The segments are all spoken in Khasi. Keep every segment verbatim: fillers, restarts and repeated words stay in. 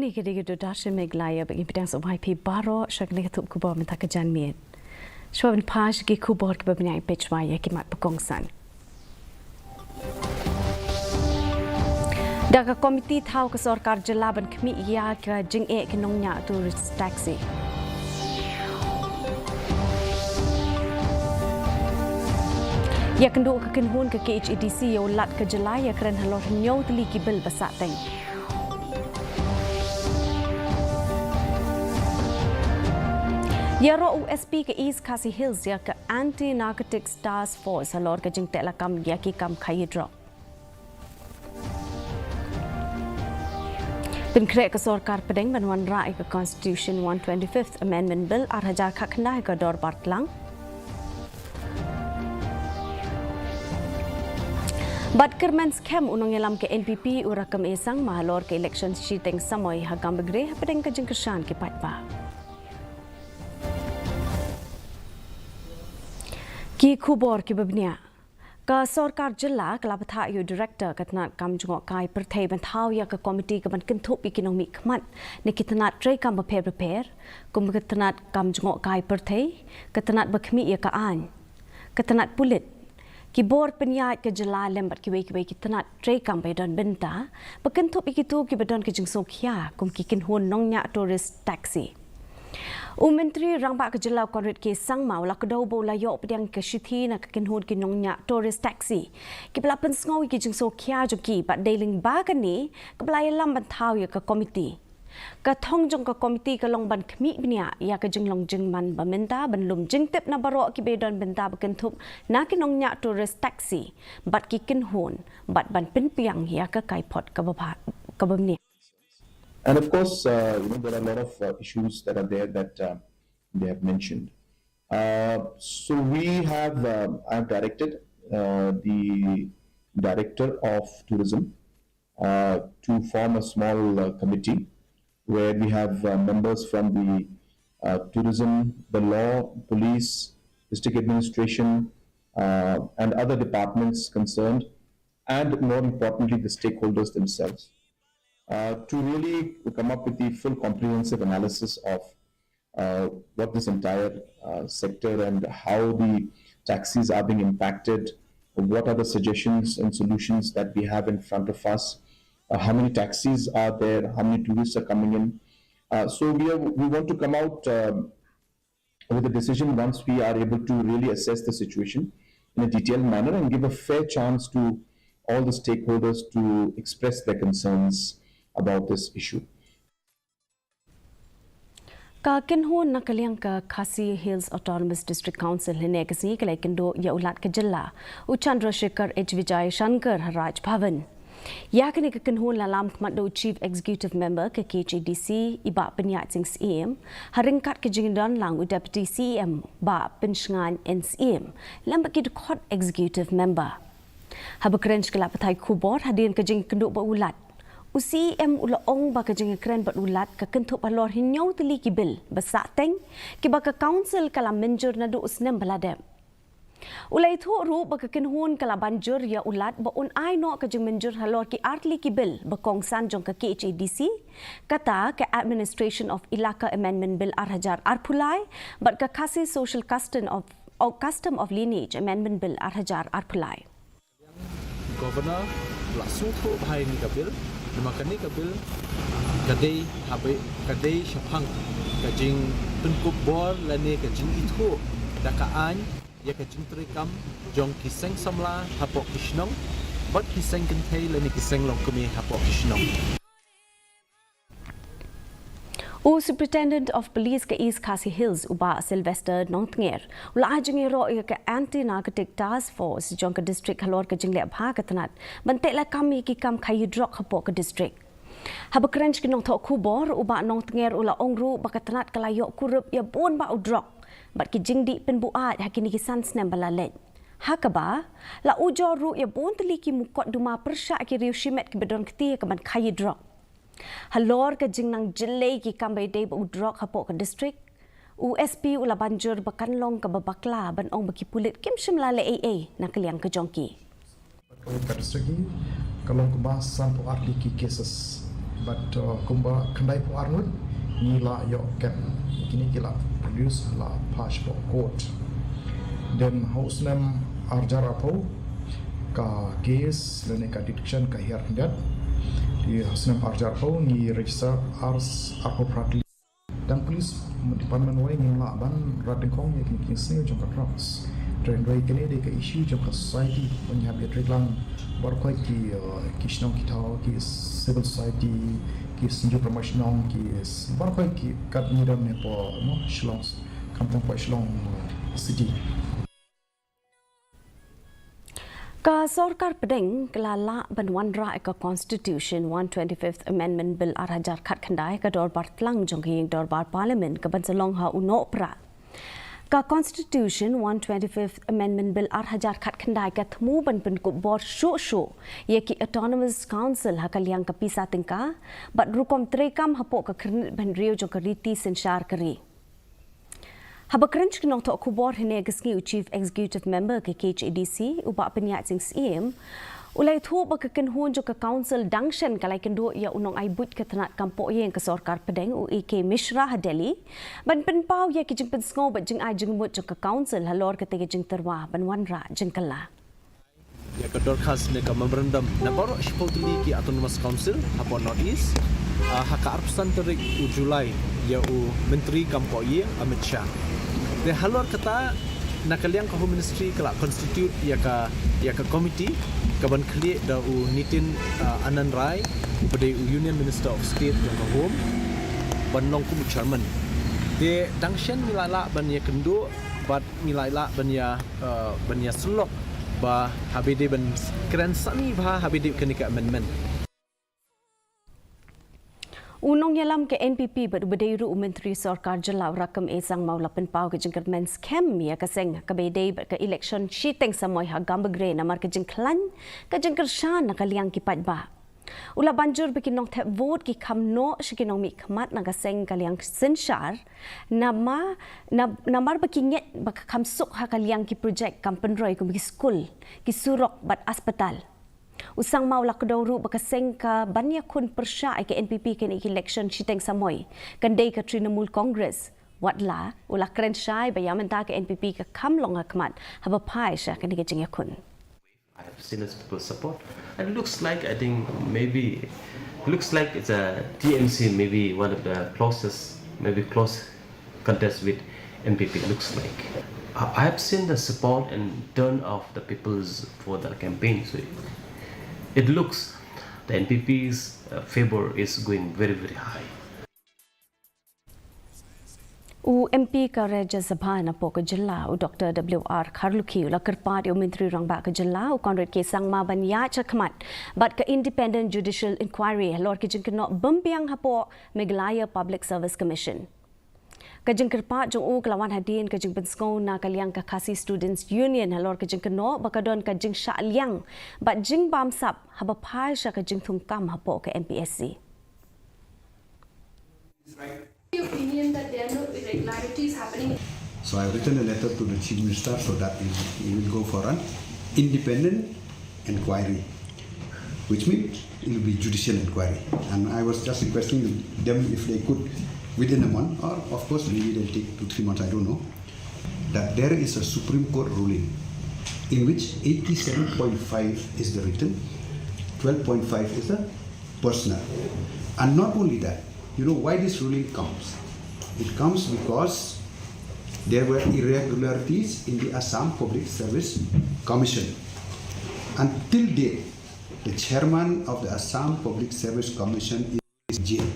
Ni ka dei ka Doordarshan Meghalaya, ba ngi pdiang sngewbha ïa phi baroh sha kane ka tup khubor mynta ka janmiet. Shuwa ban phai sha ki khubor kiba bniah, peit shuwa ïa ki mat ba kongsan. Da ka komiti thaw ka sorkar jylla ban khmih ïa ka jingeh ki nongñiah tourist taxi. Ïakynduh ka kynhun ka K H A D C ïa u Lat ka jylla ïakren halor hynñiew tylli ki bill ba sahteng. Ïaroh u S P ka East Khasi Hills ïa ka Anti Narcotics Task Force halor ka jingteh lakam ïa ki kam khaïi drok. Pynkhreh ka sorkar pdeng ban wanrah ïa ka Constitution one twenty-fifth Amendment Bill ar hajar khatkhyndai ha ka dorbar tlang. Bad kyrmen skhem u nongïalam ka N P P u Rakkam A Sangma halor ka election shiteng samoi ha Gambegre hapdeng ka jingkyrshan ki paidbah. Ki khubor kiba bniah. Ka sorkar jylla ka la bthah ïa u Director ka tnat kam jngohkai pyrthei ban thaw ïa ka komiti ka ban kynthup ïa ki nongmihkhmat na ki tnat treikam bapher bapher, kum ka tnat kam jngohkai pyrthei, ka tnat ba khmih ïa ka aiñ, ka tnat pulit, ki bor pynïaid ka jylla lem bad kiwei kiwei ki tnat treikam ba ïadon bynta, ba kynthup ïa kito kiba don ka jingsngewkhia kum ki kynhun nongñiah tourist taxi. U Myntri Rangbah ka jylla u Conrad K Sangma u la kdew ba u la ïoh pdiang ka shithi na ka kynhun ki nongñiah tourist taxi kiba la pynsngew ïa ki jingsngewkhia jong ki, bad dei lyngba kane kaba la ïalam ban thaw ïa ka komiti. Ka thong jong ka komiti ka long ban khmih bniah ïa ka jinglong jingman ba mynta ban lum jingtip na baroh kiba ïadon bynta ba kynthup na ki nongñiah tourist taxi bad ki kynhun, bad ban pynbiang ïa ka kaiphod kaba bha-, kaba bniah. And of course, uh, you know, there are a lot of, uh, issues that are there that, uh, they have mentioned. Uh, so we have, uh, I've directed, uh, the director of tourism, uh, to form a small, uh, committee where we have, uh, members from the, uh, tourism, the law, police, district administration, uh, and other departments concerned, and more importantly, the stakeholders themselves, uh, to really come up with the full comprehensive analysis of, uh, what this entire, uh, sector and how the taxis are being impacted, what are the suggestions and solutions that we have in front of us, uh, how many taxis are there, how many tourists are coming in. Uh, so we are, we want to come out, um, with a decision once we are able to really assess the situation in a detailed manner and give a fair chance to all the stakeholders to express their concerns about this issue. Ka kynhun na ka liang ka Khasi Hills Autonomous District Council hynne ka sngi ka la ïakynduh ïa u Lat ka jylla, u Chandrasekhar H Vijayashankar ha Raj Bhavan. Ïa kane ka kynhun la lam khmat da u Chief Executive Member ka K H A D C, i Bah Pynïaid Sing Syiem, ha ryngkat ka jingdon lang u Deputy C E M Bah Pynshngaiñ N Syiem, lem bad ki dkhot Executive Member. Haba kren sha ki lad pathai khubor hadien ka jingïakynduh bad u Lat, u C E M u la ong ba ka jingïakren bad u Lat ka kynthup halor hynñiew tylli ki bill ba sahteng, kiba ka Council ka la mynjur naduh u snem ba la dep. U la ïathuh ruh ba ka kynhun ka la ban jur ïa u Lat ba un ai noh ka jingmynjur halor ki artylli ki bill ba kongsan jong ka K H A D C, kata ka Administration of Elaka Amendment Bill ar hajar arphew lai, bad ka Khasi Social Custom of, of Custom of Lineage Amendment Bill ar hajar arphew lai. Governor la sngewthuh bha ïa kane ka bill, namar kane ka bill ka dei haba, ka dei shaphang ka jingpynkup bor lane ka jingithuh da ka aiñ ïa ka jingtrei kam jong ki seng samla hapoh ki shnong bad ki seng kynthei lane ki seng longkmie hapoh ki shnong. U Superintendent of Police ka East Khasi Hills, u Bah Sylvester Nongtnger, u la ai jingïaroh ïa ka Anti Narcotic Task Force jong ka district halor ka jingleh bha ka tnat ban teh lakam ïa ki kam khaïi drok hapoh ka district. Haba kren sha ki nongthoh khubor, u Bah Nongtnger u la ong ruh ba ka tnat ka la ïoh kurup ïa bun bah u drok bad ki jingdih pynbuaid ha kine ki san snem ba la leit, ha kaba la ujor ruh ïa bun tylli ki mukotduma pyrshah ki riew shimet kiba don kti ha ka ban khaïi drok. Halor ka jingnang jyllei ki kam ba ïadei bad u drok hapoh ka district, u S P u la ban jur ba kan long kaba bakla ban ong ba ki pulit kim shym la leh ei ei na ka liang ka jong ki. Ka district hi ka long kumba sanphew artylli ki cases. Bad uh, kumba khyndai phew ar ngut ngi la ïoh kem. Kine ki la produce la pass hapoh court. Then ha u snem arhajar arphew ka case lane ka detection ka hiar khyndiat. Te ha u snem arhajar arphew ngi register ar arphew phra tylli. Tang police department wei ngim lah ban rat dyngkhong ïa kine ki jingsniew jong ka drugs. Hynrei kine dei ka issue jong ka society, ban ïa bit rit lang baroh khoit ki uh, ki shnong ki thaw, ki civil society, ki synjuk rangbah shnong, ki s- baroh khoit ki kat ngi don ne po mo Shillong, kam tang po Shillong uh, city. Ka sorkar pdeng ka la lah ban wanrah ïa ka Constitution one twenty-fifth Amendment Bill arhajar khatkhyndai ha ka dorbar tlang jong ka ïing dorbar Parliament ka ban sa long ha u Nohprah. Ka Constitution one twenty-fifth Amendment Bill arhajar khatkhyndai ka thmu ban pynkup bor shuh shuh ïa ki Autonomous Council ha ka liang ka pisa tyngka bad rukom treikam hapoh ka khyrnit bynriew jong ka riti synshar ka ri. Haba kren sha ki nongthoh khubor hynne ka sngi u Chief Executive Member ka K H A D C u Bah Pynïaid Sing Syiem u la ïathuh ba ka kynhun jong ka Council dang shen ka la ïakynduh ïa u nongai buit ka tnat kam poh ïing ka sorkar pdeng u A K Mishra ha Delhi ban pynpaw ïa ki jingpynsngew bad jingai jingmut jong ka Council halor katei ka jingtyrwa ban wanrah jingkylla. Ïa ka dorkhas ne ka memorandum na baroh shiphew tylli ki Autonomous Council hapoh North East, ah, ha ka arphew san tarik u July ïa u Myntri kam poh ïing Amit Shah. Te halor kata na ka liang ka Home Ministry ka la constitute ïa ka ïa ka committee ka ban khlieh da u Nitin, ah, Anand Rai uba dei u Union Minister of State jong ka Home ban long kum u chairman. Te dang shen ngi la lah ban ïakynduh bad ngi la lah ban ïa, uh, ban ïasyllok ba haba dei ban kren sani bha haba dei kane ka amendment. U nongïalam ka N P P bad uba dei ruh u Myntri Sorkar Jylla u Rakkam A Sangma u la pynpaw ka jingkyrmen skhem ïa ka seng kaba dei bad ka election shiteng samoi ha Gambegre namar ka jingkhlaiñ ka jingkyrshan na ka liang ki paidbah. U la ban jur ba ki nongthep vote ki kham noh sha ki nongmihkhmat na ka seng ka liang synshar namar, na, namar ba ki ngeit ba ka kham suk ha ka liang ki projek kam pynroi kum ki skul, ki surok bad aspatal. U Sangma u la kdew ruh ba ka seng ka ban ïakhun pyrshah ïa ka N P P kane ka election shiteng samoi kan dei ka Trinamool Congress. Watla u la kren shai ba ïa mynta ka N P P ka kham long ha khmat haba phai sha kane ka jingïakhun. I have seen its people support. It looks like, I think, maybe, looks like it's a T M C, maybe one of the closest, maybe close contest with N P P, looks like. I I have seen the support and turn of the peoples for the campaign. So it, it looks the N P P's uh, favor is going very, very high. U M P ka Rajya Sabha na poh ka jylla, u Doctor W R Kharlukhi, u la kyrpad ïa u Myntri Rangbah ka jylla, u Conrad K Sangma, ban ïaid shakhmat bad ka Independent Judicial Inquiry halor ki jingkynnoh bym biang hapoh Meghalaya Public Service Commission. Ka jingkyrpad jong u ka la wan hadien ka jingpynsngew na ka liang ka Khasi Students Union halor ka jingkynnoh ba ka don ka jingshah liang bad jingbamsap haba phai sha ka jingthungkam hapoh ka M P S C. Opinion that there are no irregularities happening. So I have written a letter to the Chief Minister so that he, he will go for an independent inquiry, which means it will be judicial inquiry. And I was just requesting them if they could, within a month, or of course maybe they'll take two, three months, I don't know, that there is a Supreme Court ruling in which eighty-seven point five is the written, twelve point five is the personal. And not only that, you know why this ruling comes? It comes because there were irregularities in the Assam Public Service Commission. Until date, the chairman of the Assam Public Service Commission is in jail.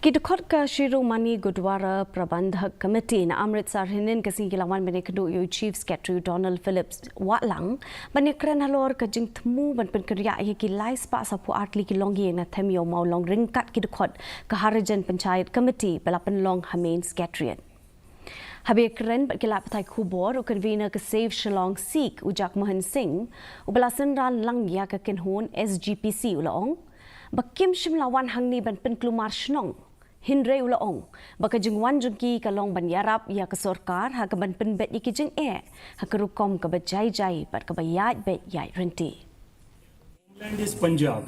Ki dkhot ka Shiromani Gurdwara Prabandhak Committee na Amritsar hynnin ka sngi ki la wan ban ïakynduh ïa u Chief Secretary Donald Phillips Wahlang ban ïakren halor ka jingthmu ban pynkynriah ïa ki lai spah saphew artylli ki longïing na them ïew mawlong ryngkat ki dkhot ka Harijan Panchayat Committee ba la pynlong ha Main Secretariat. Haba ïakren bad ki lad pathai khubor, u convener ka Save Shillong Sikh, u Jagmohan Singh, uba la synran lang ïa ka kynhun S G P C, u la ong ba kim shym la wan hangne ban pynkulmar shnong, hynrei u la ong ba ka jingwan jong ki ka long ban ïarap ïa ka sorkar ha ka ban pynbeit ïa ki jingeh ha ka rukom kaba jai jai bad kaba ïaid beit ïaid ryntih. Land is Punjab.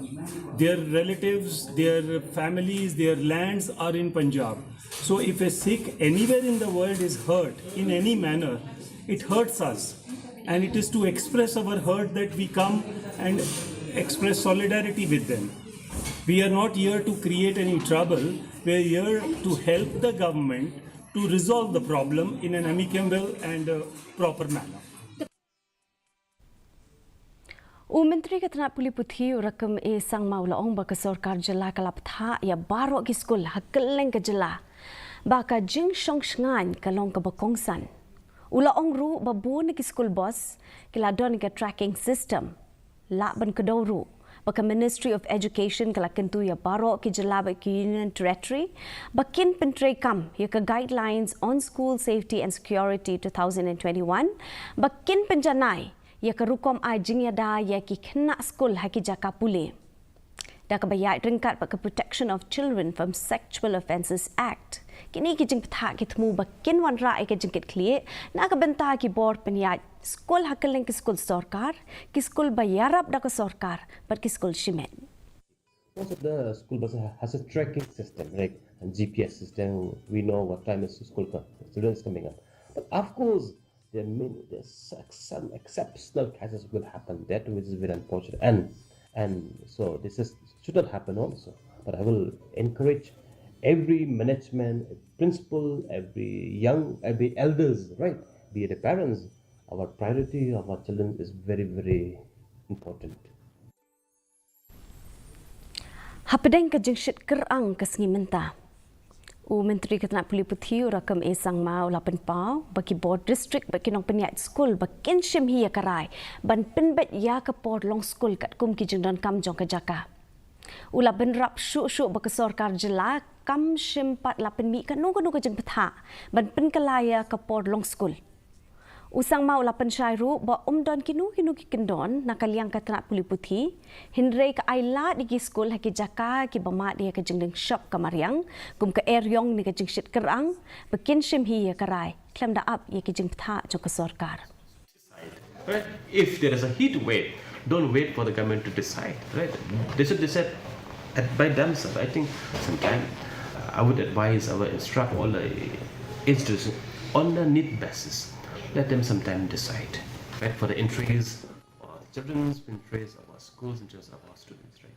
Their relatives, their families, their lands are in Punjab. So if a Sikh anywhere in the world is hurt in any manner, it hurts us. And it is to express our hurt that we come and express solidarity with them. We are not here to create any trouble. We are here to help the government to resolve the problem in an amicable and uh, proper manner. U Myntri ka tnat pule puthi u Rakkam A Sangma u la ong ba ka sorkar jylla ka la pynthah ïa baroh ki skul ha kylleng ka jylla ba ka jingshong shngaiñ ka long kaba kongsan. U la ong ruh ba bun na ki skul bos ki la don ka tracking system. Lah ban kdew ruh ba ka Ministry of Education ka la kyntu ïa baroh ki jylla bad ki Union Territory ba kin pyntreikam ïa ka Guidelines on School Safety and Security two thousand and twenty-one ba kin pynjanai ïa ka rukom ai jingïada ïa ki khynnah skul ha ki jaka pule. Da kaba ïaid ryngkat bad ka Protection of Children from Sexual Offences Act, kine ki jingpynthah ki thmu ba kin wanrah ïa ka jingkitkhlieh na ka bynta ki bor pynïaid skul ha kylleng ki skul sorkar, ki skul ba ïarap da ka sorkar bad ki skul shimet. Most of the school buses has a tracking system, right? And G P S system, we know what time is school co- students coming up. But of course, there are many, there's some exceptional cases will happen. That which is very unfortunate, and and so this is should not happen also. But I will encourage every management, principal, every young, every elders, right? Be it the parents, our priority of our children is very very important. Hapdeng ka jingshit kyrang ka sngi mynta, u Myntri ka tnat pule puthi u Rakkam A Sangma u la pynpaw ba ki bor district bad ki nongpynïaid skul ba kin shim hi ïa ka rai ban pynbeit ïa ka por long skul katkum ki jingdonkam jong ka jaka. U la bynrap shuh shuh ba ka sorkar jylla kam shym pat la pynmih kano kano ka jingpynthah ban pynkylla ïa ka por long skul. U Sangma u la pynshai ruh ba um don kino kino ki kyndon na ka liang ka tnat pule puthi, hynrei ka ai lad ïa ki skul ha ki jaka kiba mad ïa ka jingdeng shop ka mariang kum ka eriong ne ka jingshit kyrang ba kin shim hi ïa ka rai khlem da ap ïa ki jingpynthah jong ka sorkar. Right? If there is a heat wave, don't wait for the government to decide. Right? They should decide at, by themselves. I think sometime uh, I would advise our instruct all the institutions on a need basis. Let them sometime decide, right, for the interests of our children's interests, of our schools, interests of our students, right?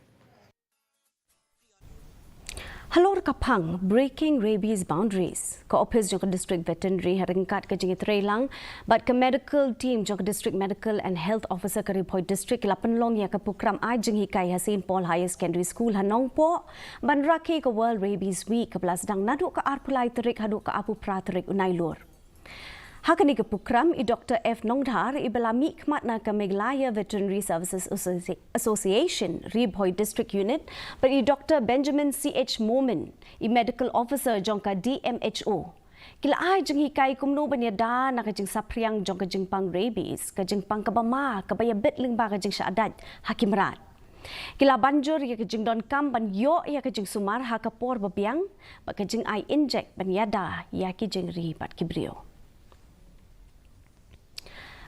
Halor ka phang Breaking Rabies Boundaries, ka ophis jong ka District Veterinary ha ryngkat ka jingïatreilang bad ka medical team jong ka District Medical and Health Officer ka Ri Bhoi District ki la pynlong ïa ka prokram ai jinghikai ha Saint Paul Higher Secondary School ha Nongpoh ban rakhe ka World Rabies Week kaba la sdang naduh ka arphew lai tarik haduh ka arphew phra tarik u Nailur. Ha kane ka prokram i Doctor F Nongdhar iba la mihkhmat na ka Meghalaya Veterinary Services Association Ri Bhoi District Unit bad i Doctor Benjamin C H Momin i Medical Officer jong ka D M H O ki la ai jinghikai kumno ban ïada na ka jingsaphriang jong ka jingpang rabies, ka jingpang kaba ma kaba ïabit lyngba ka jingshah dait ha ki mrad. Ki la ban jur ïa ka jingdonkam ban ïoh ïa ka jingsumar ha ka por ba biang bad ka jingai injek ban ïada ïa ki jingri bad ki briew.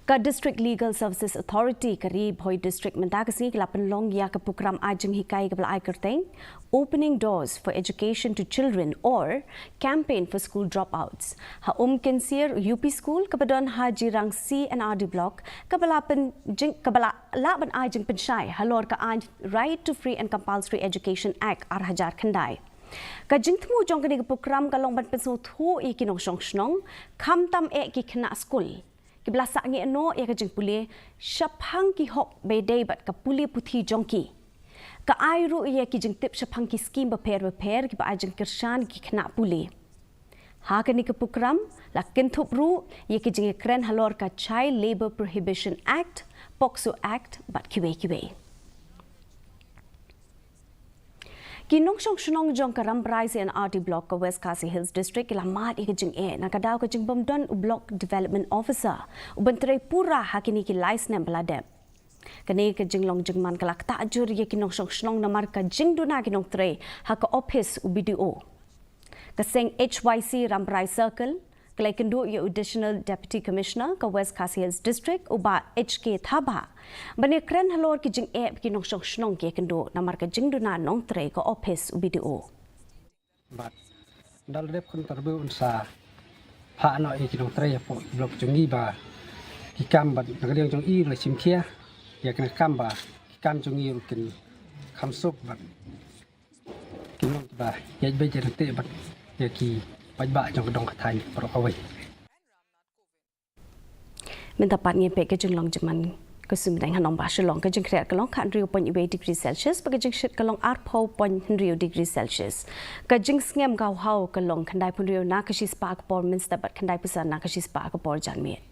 Ka District Legal Services Authority ka Ri Bhoi District mynta ka sngi ka la pynlong ïa ka prokram ai jinghikai kaba la ai kyrteng Opening Doors for Education to Children or Campaign for School Dropouts ha Umkynsier U P School kaba don ha Jirang C and R D Block kaba la pynjing kaba la lah ban ai jingpynshai halor ka aiñ Right to Free and Compulsory Education Act ar hajar khyndai. Ka jingthmu jong kane ka prokram ka long ban pynsngewthuh ïa ki nongshong shnong khamtam eh ki khynnah skul kiba la sangeh noh ïa ka jingpule shaphang ki hok ba ïadei bad ka pule puthi jong ki. Ka ai ruh ïa ki jingtip shaphang ki skim bapher bapher kiba ai jingkyrshan ki khynnah pule. Ha kane ka prokram la kynthup ruh ïa ki jingïakren halor ka Child Labour Prohibition Act, POCSO Act bad kiwei kiwei. Ki nongshong shnong jong ka Rambrai C and R D Block ka West Khasi Hills District ki la mad ïa ka jingeh na ka daw ka jingbym don u Block Development Officer u ban trei pura ha kine ki lai snem ba la dep. Kane ka jinglong jingman ka la ktah jur ïa ki nongshong shnong namar ka jingduna ki nongtrei ha ka ophis u B D O. Ka seng H Y C Rambrai Circle, Ka la ïakynduh ïa u Additional Deputy Commissioner ka West Khasi Hills District, u Bah H K Thabah, ban ïakren halor ki jingeh ba ki nongshong shnong ki ïakynduh namar ka jingduna nongtrei ka ophis u B D O. Bad ynda la dep khun tarbu un sa phah noh ïa ki nongtrei hapoh ki block jong ngi ba ki kam bad na ka liang jong i la shim khia ïa kane ka kam ba ki kam jong ngi ruh kin kham suk bad kin long kiba ïaid beit ïa kane bad ïa ki paidbah jong ka dong ka thaiñ baroh kawei. Mynta pat ngin peit ka jinglong jingman ka sumdeng ha nongbah Shillong. Ka jingkhriat ka long khathynriew point wei degree Celsius bad ka jingshit ka long arphew point hynriew degree Celsius. Ka jingsngem ka haw ka long khyndaiphew hynriew na ka shispah ka por mynstep bad khyndaiphew san na ka shispah ka por janmiet.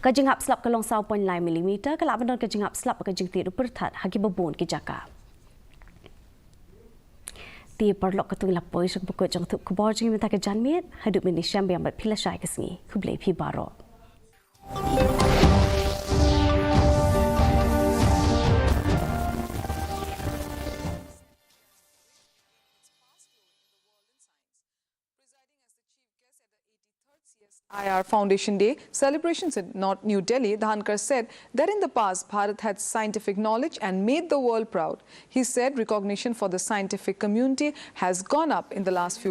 Ka jinghap slap ka long saw point lai millimeter, ka lah ban don ka jinghap slap bad ka jingtied u pyrthat ha kiba bun ki jaka. Te paralok, katto ngi la poi sha kaba kut jong ka thup khubor jong ngi mynta ka janmiet. Haduh mynne shem biang bad phi lashai ka sngi. Khublei phi baroh. Presiding as the chief guest at the eighty-third C S I R Foundation Day celebrations in North New Delhi, Dhankar said that in the past, Bharat had scientific knowledge and made the world proud. He said recognition for the scientific community has gone up in the last few